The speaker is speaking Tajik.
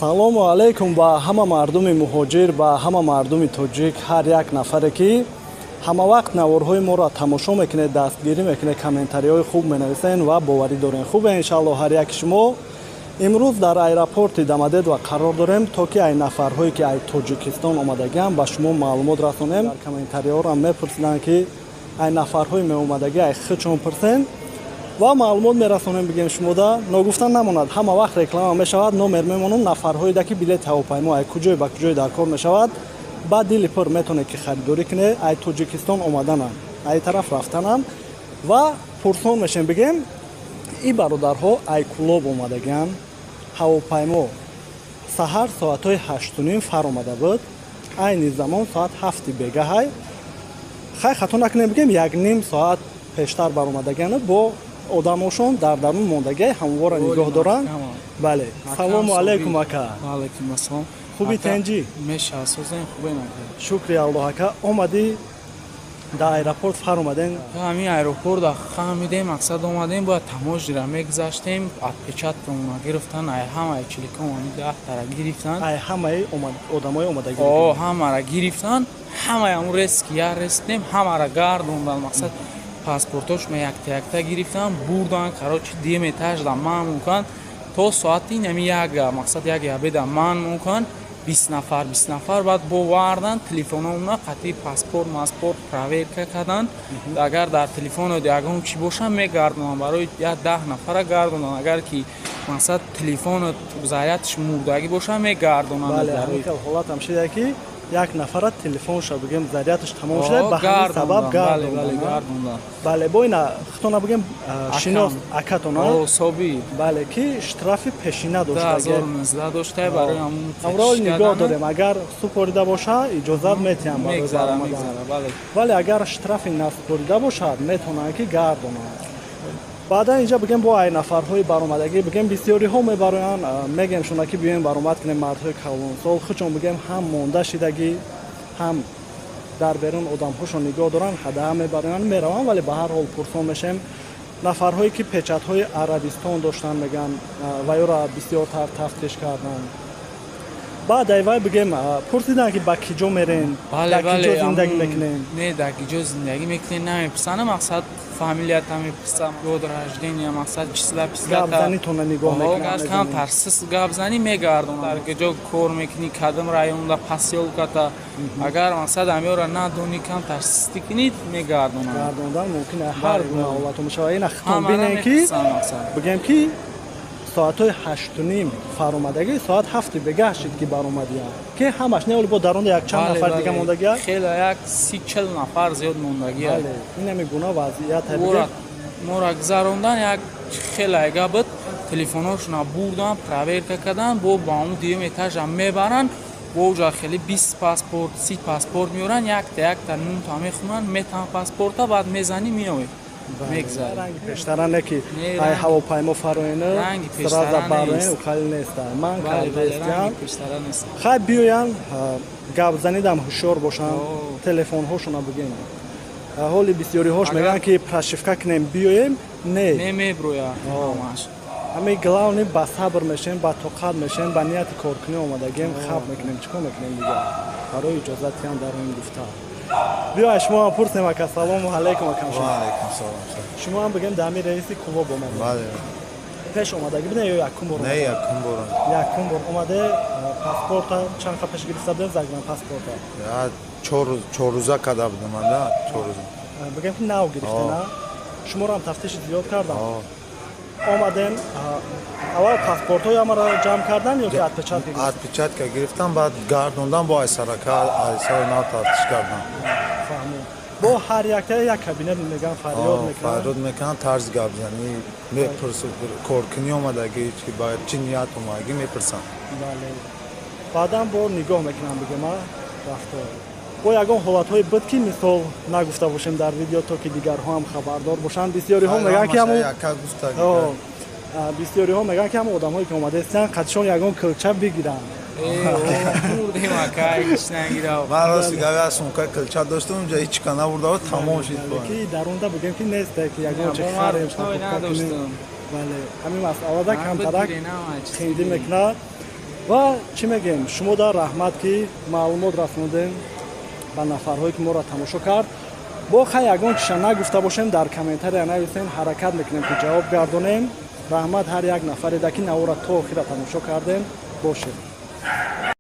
Салому алайкум ба ҳама мардуми муҳоҷир, ба ҳама мардуми тоҷик, ҳар як нафаре ки ҳама вақт наворҳои моро тамошо мекунед, дастгирӣ мекунед, комментариҳои хуб менависен ва боварӣ дорем. Хубе, иншаалло, ҳар яки шумо. Имрӯз дар аэропорти Домодедово қарор дорем, то ки ай нафарҳое ки ай Тоҷикистон омадагиам ба шумо маълумот расонем. Дар комментариҳоро мепурсиданд, ки ай нафарҳои меомадагӣ ай худшон пурсен ва маълумот мерасонем. Бигем, шумода ногуфта намонад, ҳама вақт реклама мешавад, номер мемонам. Нафарҳоеда ки билети ҳавопаймо ай куҷое ба куҷое дар кор мешавад, ба дили пур метавонед ки харидорӣ кунед. Ай Тоҷикистон омаданам, ай тараф рафтанам ва пурсон мешем. Бигем, и бародарҳо ай Кӯлоб омадагианд. Ҳавопаймо саҳар соатҳои 8:30 фаромада буд, айни замон соат 7-и бегаҳай. Хай, хато накунем, бигем, як ним соат пештар баромадагианд, бо одамошон дар дарун мондагиай, ҳамвора нигоҳ доранд. Бале, салому алайкум, ака. Алайкум ассалом. Хуби, тенҷӣ? Мешасозем, хубем, ака. Шукри Аллоҳ, ака. Омадӣ, дар аэропорт фаромаден. Ҳамин аэропорт хамидем, мақсад омадем, бояд таможня ра мегузаштем, отпечатка мона гирифтан, ай ҳамаи чиликом ами 10 тара гирифтан. Ай ҳамаи одамои омадагӣ? О, ҳамара гирифтан, ҳамаи ҳамун рейс ки як рейс дем, ҳамара гардондан. Мақсад, паспортошма якта якта гирифтан, бурдан. Короче, дуюм этаж да ман мумкан то соати нами як, мақсад, як обеда ман мумкан, 20 нафар, 20 нафар. Баъд бовардан, телефономона қатъи паспорт маспорт проверка кардан. Агар дар телефонот ягон чӣ боша, мегардонанд. Барои як 10 нафара гардонанд. Агар ки, мақсад, телефонот заряд ш мурдагӣ боша, мегардонанд. Бале, ҳамин хел ҳолатам шуда, ки як нафара телефонша, бигем, заряд аш тамом шуда, ба ҳамин сабаб гардондан. Бале, бо ина хитона, бигем, шинос акатона. Соби. Бале, ки штрафи пешина дошта дошта, барои ҳамроҳ нигоҳ дорем. Агар супорида боша, иҷозат метиҳам. Вале агар штрафи насупорида бошад, метавонанд ки гардонанд. Баъдан инҷа, бигем, бо ай нафарҳои баромадагӣ, бигем, бисёриҳо мебароянд, мегем шуна ки биёем, баромад кунем. Мардҳои калонсол худшон, бигем, ҳам монда шидагӣ, ҳам дар берун одамҳошон нигоҳ доранд, ҳадаҳа мебароянд, мераванд. Вале ба ҳар ҳол пурсон мешем. Нафарҳое ки печатҳои Арабистон доштанд, мегӯянд, ва ёро бисёртар тафтиш карданд. Баъд ай вай, бигем, пурсиданд, ки ба ки ҷо мерен, дар ки ҷо зиндагӣ мекунем? Не, дар ки ҷо зиндагӣ мекунем намепурсанд. Мақсад, фамилията мепурсам, год рождения, мақсад, числа писла. Гапзанитона нигоҳ мекунанд. Камтар сис гапзанӣ, мегардонад. Дар куҷо кор мекунӣ, кадом районда, посёлка та. Агар, мақсад, ҳамёра надонӣ, камтар систӣ кунӣ, мегардонад. Гардондан мумкин, ҳар гуна ҳолато мешавад. Ина хитон бинем, ки, бигем, ки соатҳои 8:30 фаромадагӣ, соат 7-и бегаҳ шид ки баромадиям, ки ҳамаш не, бо даронда якчанд нафар дига мондагия. Хеле, як 30-40 нафар зиёд мондагия. Инами гуна вазъият. Мора гузарондан, як хеле айга буд. Телефонҳошона бурдан, проверка кардан, бо ба он дуюм этаж ам мебаранд. Бо уҷа хеле 20 паспорт, 30 паспорт меоранд, якта якта нумта мехонанд, метан паспорта, баъд мезанӣ, меоӣ. Ранги пештара не, ки ай ҳавопаймо фароена, сразу бароен, ухали неста, ман кардестиям. Хай, биёян, гапзанидам ҳушёр бошанд, телефонҳошона, бигем, ҳоли бисёриҳош мегӯянд, ки прошивка кунем, биёем. Не. Не, меброя ҳамаш. Ҳамин главный, ба сабр мешем, ба тоқат мешем, ба нияти коркунӣ омадагем, хаб мекунем, чӣ кор мекунем дигар? Барои иҷозатиам дар ин гуфта. Биё, шумо ҳам пурсем, ака. Салому алайкум, акам. Алайкум салом. Шумо ҳам, бигем, дар ҳамин рейси Кӯлоб омадед? Бале. Пеш омадагӣ будем ё якум бор? Не, якум бор. Якум бор омаде. Паспорта чанд қа пеш гирифта будем, загранпаспорта? 4 рӯза карда будам, да, 4 рӯза. Бигем, ки нав гирифте, на? Шуморо ҳам тафтиши зиёд кардам? Омадем, аввал паспортҳои ҳамаро ҷамъ кардан ё ки отпечатка? Отпечатка гирифтам, баъд гардондан, бо айсарака айсари нав тафтиш кардам. Фаҳмом. Бо ҳар якта як кабинет, меган, фарёд мекунанд? Фарёд мекунанд, тарзи гапзанӣ мепурсад, коркунӣ омадагӣ, ки ба чӣ ният омадагӣ мепурсанд. Бале, баъдан бо нигоҳ мекунам, бигема, рафтор. Бо ягон ҳолатҳое буд, ки мисол нагуфта бошем дар видео, то ки дигарҳо ҳам хабардор бошанд? Бисёриҳо мегӯянд, ки бисёриҳо мегӯянд, ки ҳама одамҳое ки омадаистанд, қатишон ягон килча бигиранд. Ман рости гап, сумка килча доштам, унҷа ҳеч ка набурда, тамом шид. Ки дарунда, бигем, ки нест, ки ягон чи харем. Бале, ҳамин масъалада камтарак хиндӣ мекунад. Ва чӣ мегӯем, шумо дар раҳмат, ки маълумот расондем ба нафарҳое, ки моро тамошо кард. Бо хай, ягон чиша нагуфта бошем, дар комментария нависем, ҳаракат мекунем, ки ҷавоб гардонем. Раҳмат ҳар як нафареда, ки навора то охира тамошо кардем. Бошед.